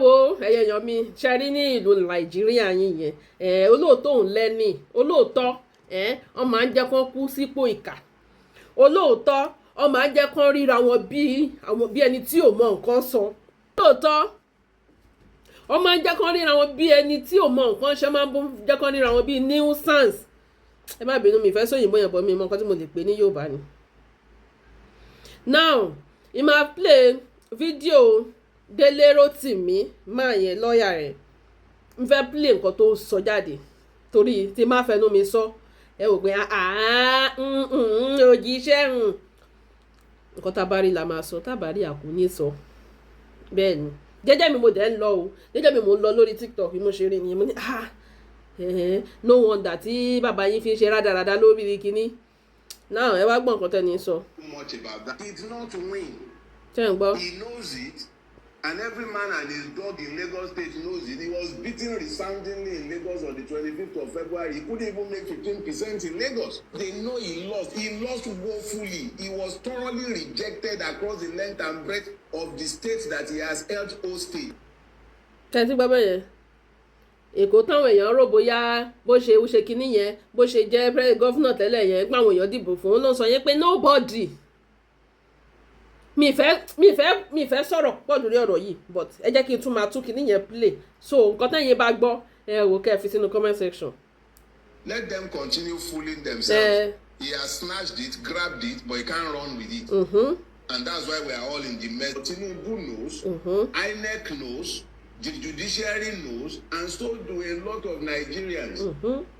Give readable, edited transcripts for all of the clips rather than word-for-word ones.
Wo ẹyẹ yan mi ṣe rí ní ìlú Nàìjíríà yín yẹn ẹ, olóòótọ́ òun lẹ́ni olóòótọ́ ẹ, wọ́n máa ń jẹ́ kán kú sípò ìkà. Olóòótọ́, wọ́n máa ń jẹ́ kán ríra wọn bí àwọn bí ẹni tí ò mọ nǹkan sọ. Olóòótọ́, wọ́n máa ń jẹ́ kán ríra wọn bí ẹni tí ò mọ nǹkan ṣe, máa ń jẹ́ kán ríra wọn bí nuisance. Ẹ má bínú, mi fẹ́ sóyìnbó yẹn bọ́, mi mọ nǹkan tí mo lè pè ní Yorùbá ni. Now, ì máa play fídíò Délé Rótìmí máa yẹn, lọ́ọ̀yà rẹ̀. N fẹ́ play nǹkan tó sọ jáde torí tí má fẹnu mi sọ, ẹ wò pé òjíṣẹ́ nǹkan tá a bá rí la máa sọ, tá a bá rí àkú ní sọ. Bẹ́ẹ̀ ni, jẹ́jẹ́ mi mo dẹ̀ ń lọ o, jẹ́jẹ́ mi mo ń lọ lórí TikTok. Bí mo ṣe rí nìyẹn, mo ní, "Ah, no wonder tí bàbá yín fi ń ṣe rádaràda lórí kínní náà." Ẹ wá gbọ́ nǹkan tẹ́ni sọ. Much about that. Did not win. Ṣé ń gbọ́? He knows it, and every man and his dog in Lagos State knows it. He was beaten resoundingly in Lagos on the 25th of February. He couldn't even make 15% in Lagos. They know he lost. He lost woefully. He was thoroughly rejected across the length and breadth of the state that he has held hostage. Tẹ́tí gbọ́ bẹ́ẹ̀ yẹn, Èkó táwọn èèyàn rò bóyá bó ṣe ṣe kinní yẹn, bó ṣe jẹ́ governor tẹ́lẹ̀ yẹn, pé àwọn èèyàn dìbò fún un, ló ń sọ yẹn pé nobody. Mi fẹ́ sọ̀rọ̀ pọ̀ lórí ọ̀rọ̀ yìí, but ẹ jẹ́ kí n tún máa tún kinní yẹn play. So nǹkan tẹ́yìn bá gbọ́, ẹ wò kẹ́ ẹ fi sínú comment section. Let them continue fooling themselves. He has snatched it, grabbed it, but he can't run with it. And that's why we are all in the mess. Tinubu knows, INEC knows, the judiciary knows, and so do a lot of Nigerians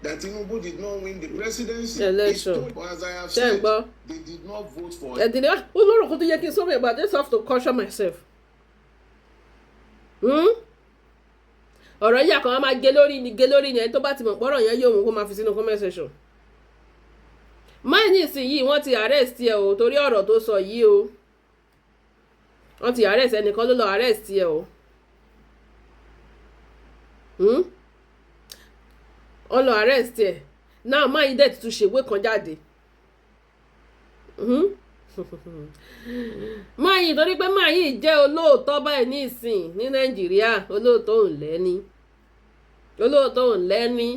that Tinubu did not win the presidency. Election. He stole, as I have Ṣé ń said, gbọ́? They did not vote for Ẹ dìde ó lórúkọ tó yẹ kí n sọ̀rọ̀, but I just have to caution myself. Ọ̀rọ̀ yìí àkànwá máa gé lórí ni, gé lórí ni. Ẹni tó bá ti mọ̀ pọ́rọ̀ yẹn yóò mú kó máa fi sínú comment section. Máì ní ìsinyìí, wọ́n ti arrest ẹ o, torí ọ̀rọ̀ tó sọ yìí o. Wọ́n ti arrest, ẹnìkan ló lọ arrest ẹ o. Wọ́n lọ arrest ẹ náà. Máì dẹ̀ tuntun ṣèwé kan jáde. Máa yìí, torí pé máa yìí jẹ́ olóòótọ́ báyìí ní ìsìn ní Nàìjíríà, olóòótọ́ ò lẹ́ni, olóòótọ́ ò lẹ́ni.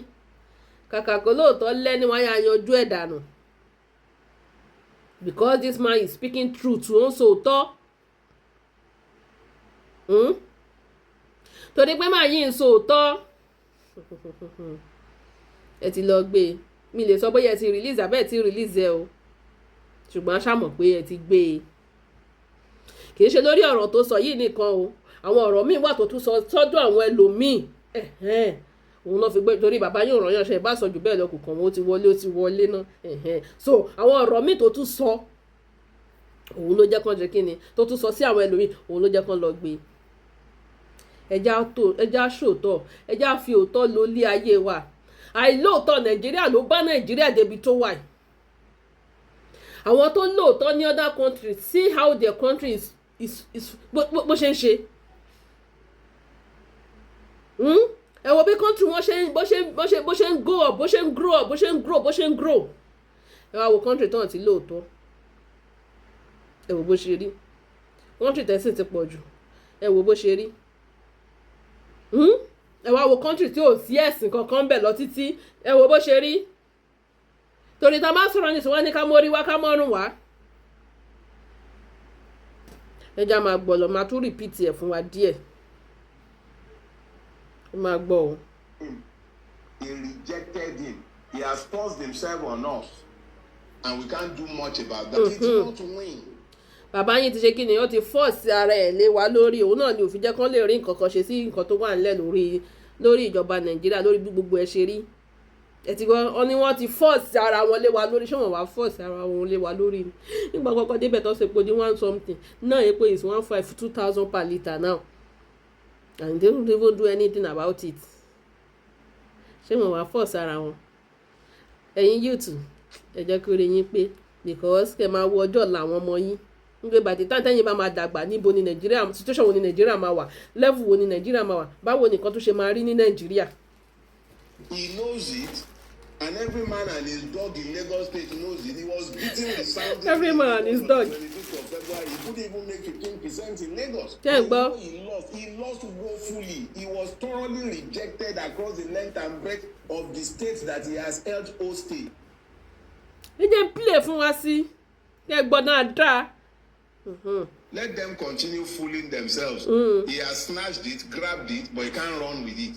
Kàkà kó lóòótọ́ lẹ́ni, wọ́n á yà yanjú ẹ̀ dànù, because this man is speaking truth. Ó ń sọ òótọ́. Torí pé máa yìí ń sọ òótọ́, ẹ ti lọ gbé e. Mi lè sọ bóyá ẹ ti release àbẹ́ ẹ ti release ẹ o, ṣùgbọ́n a ṣàmọ̀ pé ẹ ti gbé e. Kì í ṣe lórí ọ̀rọ̀ tó sọ yìí nìkan o, àwọn ọ̀rọ̀ míì wà tó tún sọ sọ́dọ̀ àwọn ẹlòmíì. Òun náà fi gbé torí bàbá yóò ràn yàn ṣe ìbá sọ jù bẹ́ẹ̀ lọ, kò kàn wọ́n. Ó ti wọlé, ó ti wọlé náà. So àwọn ọ̀rọ̀ míì tó tún sọ, òun ló jẹ́ kán jẹ́ kí ni tó tún sọ sí àwọn ẹlòmíì, òun ló jẹ́ kán lọ gbé. Ẹja ṣòótọ́, ẹja fi òótọ́ ló lé ayé wa. Àìlóòótọ́ Nàìjíríà ló bá Nàìjíríà débi tó wà yìí. Àwọn tó lóòótọ́ ní other countries, see how their country is bó ṣe ń ṣe. Ẹ wo bí country wọn ṣe ń bó ṣe ń go up, bó ṣe ń grow up, bó ṣe ń grow, bó ṣe ń grow. Ẹ wá wo country tán ti lóòótọ́, ẹ wo bó ṣe rí. Country tẹ̀sìn ti pọ̀ jù, ẹ wo bó ṣe rí. Ẹ wá wo country tí ò sí ẹ̀sìn kankan bẹ̀ lọ títí, ẹ wo bó ṣe rí. Torí tá a bá sọ̀rọ̀ ní sọ wọ́n ní ká mórí wá, ká mọ́rùn wá. Ẹ já máa gbọ́ lọ, máa tún repeat ẹ̀ fún wa díẹ̀. Ẹ máa gbọ́ o. They rejected him. He has forced himself on us. And we can't do much about that. He did not win. Bàbá yín ti ṣe kí ni, ó ti force ara ẹ̀ lé wa lórí. Òun náà ni òfin jẹ́ kán lè rí nǹkan kan ṣe sí nǹkan tó wà nílẹ̀ lórí ìjọba Nàìjíríà, lórí bí gbogbo ẹ̀ ṣe rí. Ẹ ti gbọ́ ọ ní wọ́n ti force ara wọn lé wa lórí. Ṣé wọ́n wá force ara wọn lé wa lórí ni? Nígbà kọ́kọ́ débẹ̀ tó ṣe epo ní one something náà, epo is 1.5, 2,000 per litre now, and they don't even do anything about it. Ṣé wọ́n wá force ara wọn? Ẹ̀yin youth, ẹ jẹ́ kí ó rí yín pé, because kẹ́ máa wo ọjọ́ ọ̀la àwọn ọmọ yín, nígbà bàtí táyìn bá máa dàgbà, níbo ni Nàìjíríà, situation wo ni Nàìjíríà máa wà, level wo ni Nàìjíríà máa wà, báwo nìkan tó ṣe máa rí ní Nàìjíríà? He knows it. And every man and his dog in Lagos State knows it. He was beaten resoundingly Every man and his dog. on the 25th of February. He couldn't even make 15% in Lagos. Ṣé ẹ gbọ́? He lost. He lost woefully. He was thoroughly rejected across the length and breadth of the state that he has held hostage. Ẹ jẹ́ n play fún wa sí kẹ́ ẹ gbọ́ dáadáa. Let them continue fooling themselves. He has snatched it, grabbed it, but he can't run with it.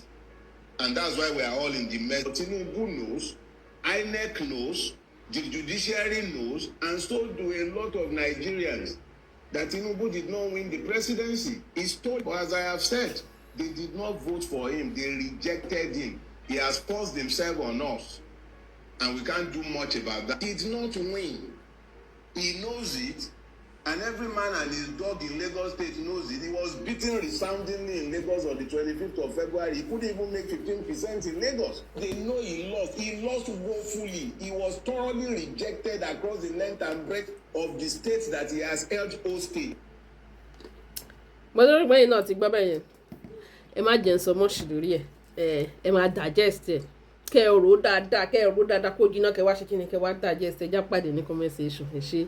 And that's why we are all in the mess. Tinubu knows, INEC knows, the judiciary knows, and so do a lot of Nigerians that Tinubu did not win the presidency. He stole, but as I have said, they did not vote for him. They rejected him. He has forced himself on us. And we can't do much about that. He did not win. He knows it. And every man and his dog in Lagos State knows it. He was beaten resoundingly in Lagos on the 25th of February. He couldn't even make 15% in Lagos. They know he lost. He lost woefully. He was thoroughly rejected across the length and breadth of the state that he has held hostage. Mo lórí pé yìí náà ti gbọ́ bẹ́ẹ̀ yẹn. Ẹ má jẹ́ ń sọ mọ́ṣì lórí ẹ̀. Ẹ máa digest ẹ̀, kẹ́ ẹ rò ó dáadáa, kẹ́ ẹ rò ó dáadáa kó jiná, kẹ́ wá ṣe kí ni, kẹ́ wá digest ẹ̀. Já pàdé ní comment section. Ẹ ṣé.